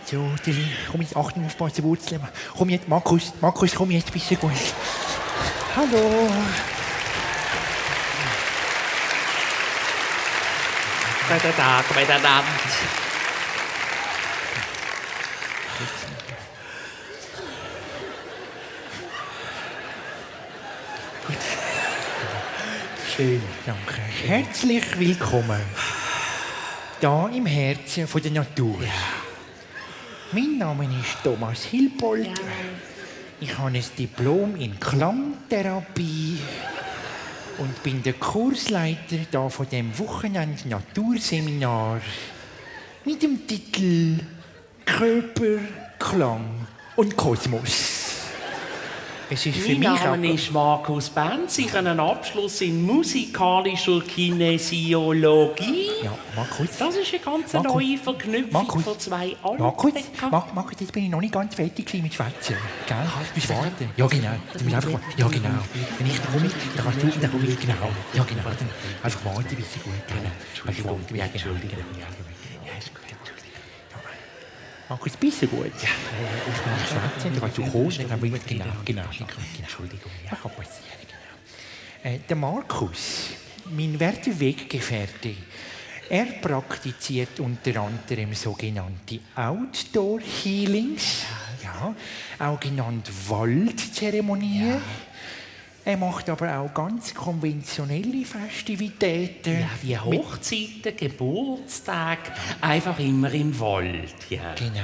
So, komm jetzt, Achtung, aufpassen, Wurzeln. Komm jetzt, Markus, komm jetzt, bist du gut. Hallo. Guten Tag miteinander. Schön, danke. Herzlich willkommen. Da im Herzen von der Natur. Ja. Mein Name ist Thomas Hilpold. Ja. Ich habe ein Diplom in Klangtherapie und bin der Kursleiter da von dem Wochenend Naturseminar mit dem Titel Körper, Klang und Kosmos. Es ist Mein Name ist Markus Benz. Ich habe einen Abschluss in musikalischer Kinesiologie. Ja, Markus. Das ist eine ganz neue Verknüpfung von zwei alten. Markus, jetzt bin ich noch nicht ganz fertig mit Schwätzen. Gell? Du musst warten. Ja, genau. Du musst einfach ja, genau. Wenn ich da komme, dann kannst du dann komme ich. Genau. Ja, genau. Dann einfach warten, bis sie gut gehen. Entschuldigung. Ja, Entschuldigung. Ja, ist gut. Markus, bist du gut? Ja, ich kann nicht schwätzen. Du kannst kommen, dann kann ich... Genau. Entschuldigung. Ja, kann passieren, genau. Der Markus, mein werter Weggefährte, er praktiziert unter anderem sogenannte Outdoor-Healings, ja, auch genannt Waldzeremonien. Ja. Er macht aber auch ganz konventionelle Festivitäten. Ja, wie Hochzeiten, Geburtstag, einfach immer im Wald. Ja. Genau.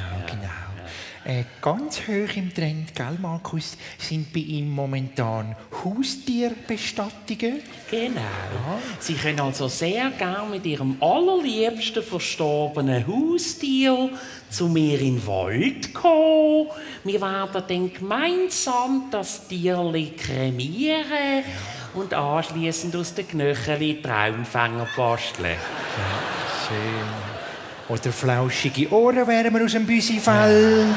Ganz hoch im Trend, gell, Markus, sind bei ihm momentan Haustierbestattungen. Genau. Ja. Sie können also sehr gerne mit Ihrem allerliebsten verstorbenen Haustier zu mir in den Wald kommen. Wir werden dann gemeinsam das Tierli kremieren und anschliessend aus den Knöcheln Traumfänger basteln. Ja, schön. Oder flauschige Ohren wären wir aus dem Büsifell. Ja.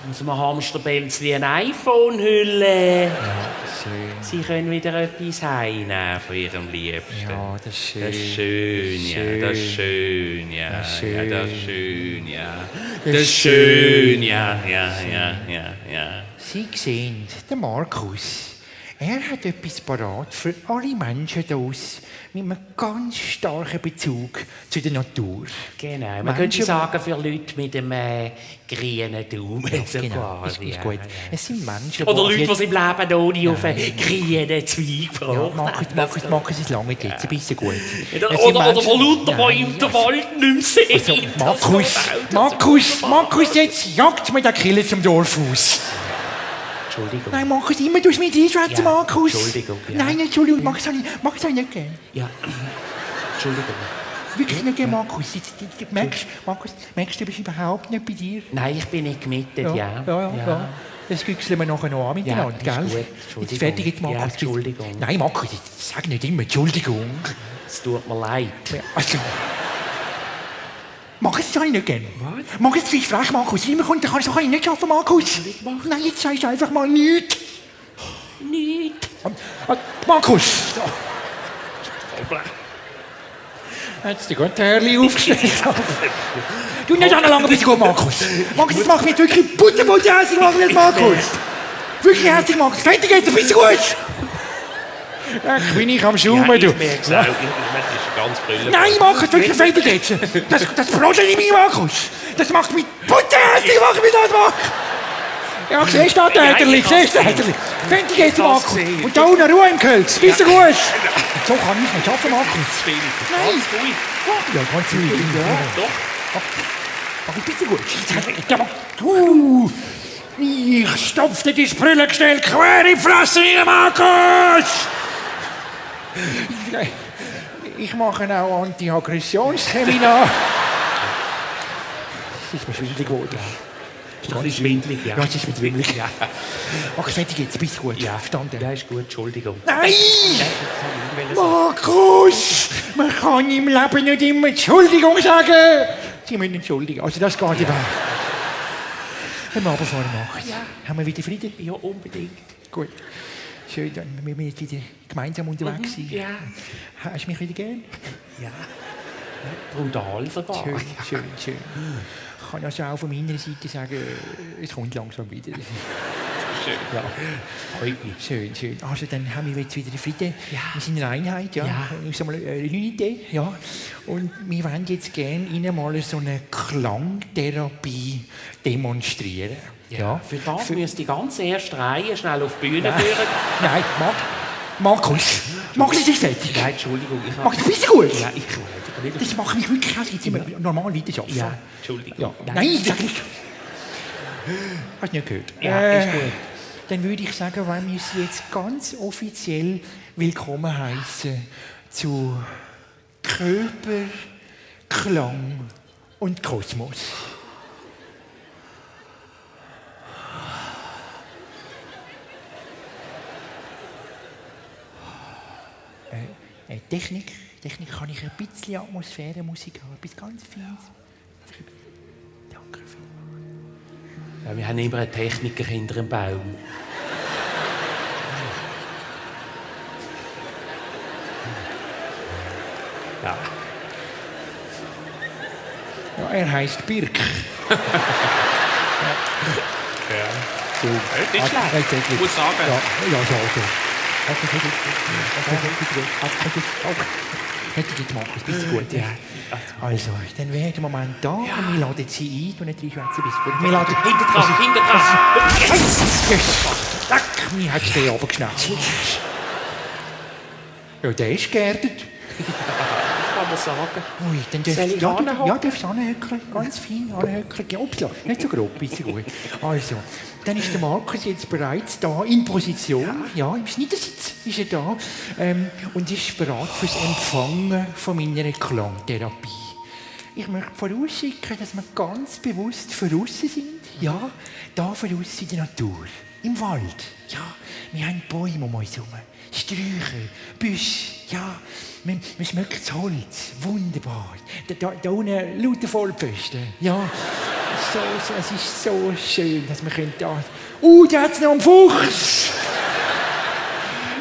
Aus dem Hamsterbälzli ein iPhone-Hülle. Ja, schön. Sie können wieder etwas heimnehmen von Ihrem Liebsten. Ja, das ist schön. Das ist schön, ja. Das ist schön, ja. Das ist schön. Ja, das ist schön, ja. Das ist schön, ja. Sie sehen, der Markus. Er hat etwas parat für alle Menschen draus mit einem ganz starken Bezug zu der Natur. Genau, man könnte sagen für Leute mit einem grünen Daumen. Ja, so genau, quasi, ist gut. Es sind Menschen, oder Leute, die im Leben noch nie auf einen grünen Zweig gebracht haben. Markus, es lange jetzt, ein bisschen gut. Oder von lauter Bäumen den Wald nicht mehr sehen. Markus, jetzt jagt mir der Killer zum Dorf aus. Entschuldigung. Nein, Markus, immer durch mich einschwätzen, Markus. Entschuldigung. Ja. Nein, Entschuldigung, magst du nicht gerne. Ja, Entschuldigung. Wirklich nicht gerne, Markus. Merkst du, bist überhaupt nicht bei dir? Nein, ich bin nicht gemietet, ja. Das güchseln wir nachher noch an miteinander, gell? Jetzt fertig jetzt, Markus. Ja, Entschuldigung. Nein, Markus, sag nicht immer Entschuldigung. Es tut mir leid. Also, Markus, das habe ich nicht gerne. Was? Markus, du bist frech, Markus. Immer kommt, dann kannst du nicht schaffen, Markus. Nein, jetzt sagst du einfach mal nichts. Nicht. Markus! Jetzt die gute Herrli aufgestellt. Du nicht an lange bist gut, Markus. Markus, das macht mich wirklich hässlich, Markus. Wirklich hässlich, Markus. Fertig jetzt, du bist gut. Ich bin nicht am Schaumen, du. Ich merke es auch. Das ist ganz brillant. Nein, Markus, wirklich fertig jetzt. Das brodelt nicht mehr, Markus. Das macht mich hässlich, wie das macht. Ja, siehst du das, Täterli? Fertig jetzt, Markus. Und da unten Ruhe im Kölz. Bist du gut? So kann ich nicht schaffen, Markus. Nein. Ja, ganz ruhig. Ja, doch. Aber bist du gut? Ich stopfte dein Brillengestell quer in die Fresse rein, Markus! Ich mache auch Anti-Aggressionsseminar. Es ist mir schwindelig geworden. Ist doch ein bisschen schwindelig, ja. Ja, es ist mir schwindelig. Ja. Mach es fertig jetzt, bist du gut? Ja, verstanden. Ja, ist gut, Entschuldigung. Nein! Markus! Man kann im Leben nicht immer Entschuldigung sagen! Sie müssen entschuldigen, also das geht nicht. Wenn wir aber vorne machen. Ja. Haben wir wieder Frieden? Ja, unbedingt. Gut. Schön, dann müssen wir jetzt wieder gemeinsam unterwegs sein. Ja. Hast du mich wieder gern? Ja. Brutal sogar. Schön. kann also auch von meiner Seite sagen, es kommt langsam wieder. Schön. Ja. Freut mich. Schön, schön. Also dann haben wir jetzt wieder Frieden. Ja. Wir sind eine Einheit, ja. Ja. Ich sag mal, eine Unité, ja. Und wir wollen jetzt gerne Ihnen mal so eine Klangtherapie demonstrieren. Ja. Für das müsst die ganze erste Reihe schnell auf die Bühne führen. Nein, Markus, Markus, es ist fertig. Nein, Entschuldigung. Markus, du bist gut. Ja, ich will. Das macht mich wirklich aus, jetzt immer normal weiterarbeiten. Ja, Entschuldigung. Ja. Nein, sag nicht. Hast du nicht gehört? Ja, ist gut. Dann würde ich sagen, wenn wir Sie jetzt ganz offiziell willkommen heißen zu Körper, Klang und Kosmos. Technik kann ich ein bisschen Atmosphärenmusik haben, etwas ganz Feines. Danke vielmals. Ja, wir haben immer einen Techniker hinter dem Baum. Ja. Ja, er heißt Birk. Ja. So. Das ist schlecht. Ich muss sagen. Ja, so. Hätte ich jetzt Markus, bist du gut? Ja. Also, dann wäre der Moment da und wir laden Sie ein und nicht reinschwätzen, bist du gut? Wir laden Hinter dran. Zack, mir hat es den runtergeschnappt. Ja, der ist geerdet. Kann man sagen. Ui, dann Soll ich anhocken? ja, darfst du anhöckeln, ganz fein anhöckeln. Ja, upsla, nicht so grob, bisschen gut. Also, dann ist der Markus jetzt bereits da, in Position. Ja, im Schneidersitz ist er da. Und ist bereit fürs Empfangen von meiner Klangtherapie. Ich möchte vorausschicken, dass wir ganz bewusst draussen sind. Ja, da draussen in der Natur. Im Wald. Ja, wir haben Bäume um uns herum. Sträucher, Büsche, ja. Man schmeckt das Holz. Wunderbar. Da unten lauter Vollpfosten. Ja. Es ist so schön, dass wir da... da hat es noch einen Fuchs!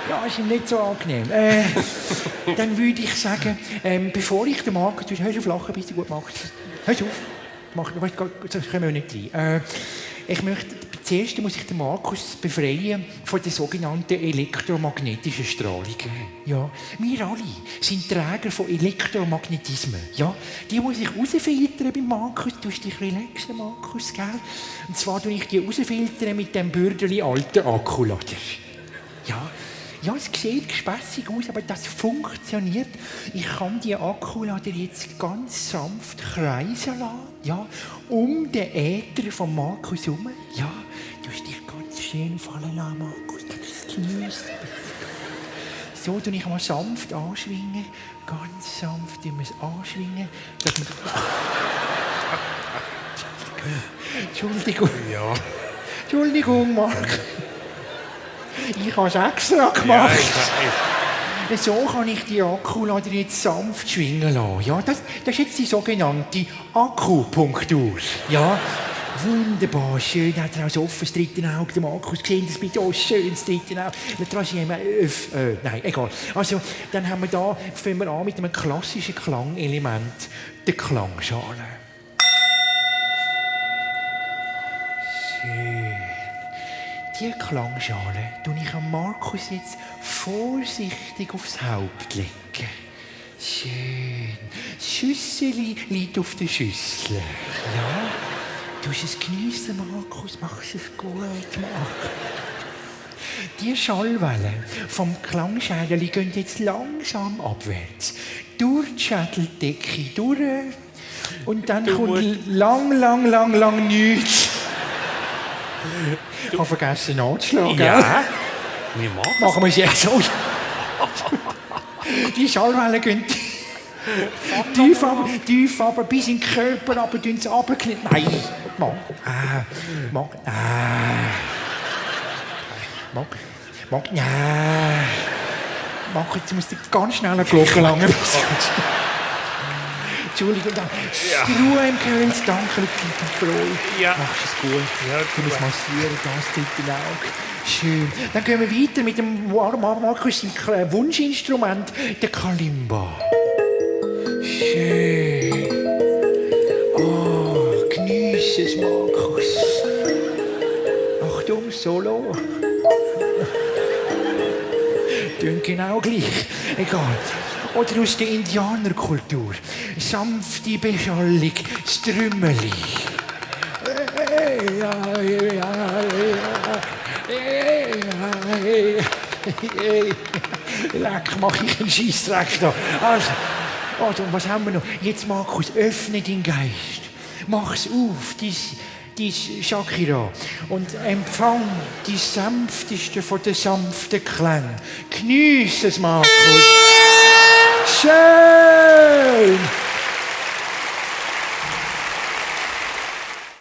Ja, ist ihm nicht so angenehm. Dann würde ich sagen, bevor ich den Markt... Hörst du auf lachen, bis du gut machst? Hörst auf? Das können wir nicht rein. Zuerst muss ich den Markus befreien von der sogenannten elektromagnetischen Strahlung. Ja, wir alle sind Träger von Elektromagnetismen. Ja, die muss ich rausfiltern beim Markus. Du dich relaxen, Markus, gell? Und zwar tue ich die rausfiltern mit dem Bürgerli alten Akkulader. Ja, es sieht gespässig aus, aber das funktioniert. Ich kann die Akkulader jetzt ganz sanft kreisen lassen, ja, um den Äther von Markus herum. Ja, du hast dich ganz schön fallen lassen, Markus. Das genießt. So tue ich mal sanft anschwingen. Ganz sanft tun wir es anschwingen. Dass wir Entschuldigung. Ja. Entschuldigung, Mark. Ich habe es extra gemacht. Ja, so kann ich die Akkulader jetzt sanft schwingen lassen. Ja, das ist jetzt die sogenannte Akupunktur. Ja, wunderbar, schön. Hat er auch so offen das dritte Auge, der Markus gesehen, das bitte auch schön das dritte Auge. Nein, egal. Also, dann haben wir da, fangen wir an mit einem klassischen Klangelement, der Klangschale. Schön. Die Klangschale tue ich am Markus jetzt vorsichtig aufs Haupt legen. Schön. Das Schüsseli liegt auf der Schüssel. Ja. Du hast es geniessen, Markus. Machst es gut, Markus. Die Schallwellen vom Klangschädeli gehen jetzt langsam abwärts. Durch die Schädeldecke durch. Und dann kommt lang nichts. Ich habe vergessen anzuschlagen. Ja. Wie machen wir es jetzt so? Die Schallwellen gehen tief aber bis in den Körper, aber tun sie runterknien. Nein, Marc, jetzt musst du ganz schnell eine Glocke langen. Entschuldigung, die Ruhe im Gehölz, danke, Freude. Ja. Machst es gut. Ja, du musst massieren, das dritte Auge. Schön. Dann gehen wir weiter mit dem Markus Wunschinstrument, der Kalimba. Schön. Oh, Genüge. Geniess es, Markus. Achtung, Solo. Tönt genau gleich. Egal. Oder aus der Indianerkultur. Sanfte Beschallung, das Trümmeli. Leck, mach ich einen Scheissdreck da. Also, und was haben wir noch? Jetzt, Markus, öffne deinen Geist. Mach's auf, dein Shakira. Und empfang die sanfteste von den sanften Klängen. Geniess es, Markus. Schön!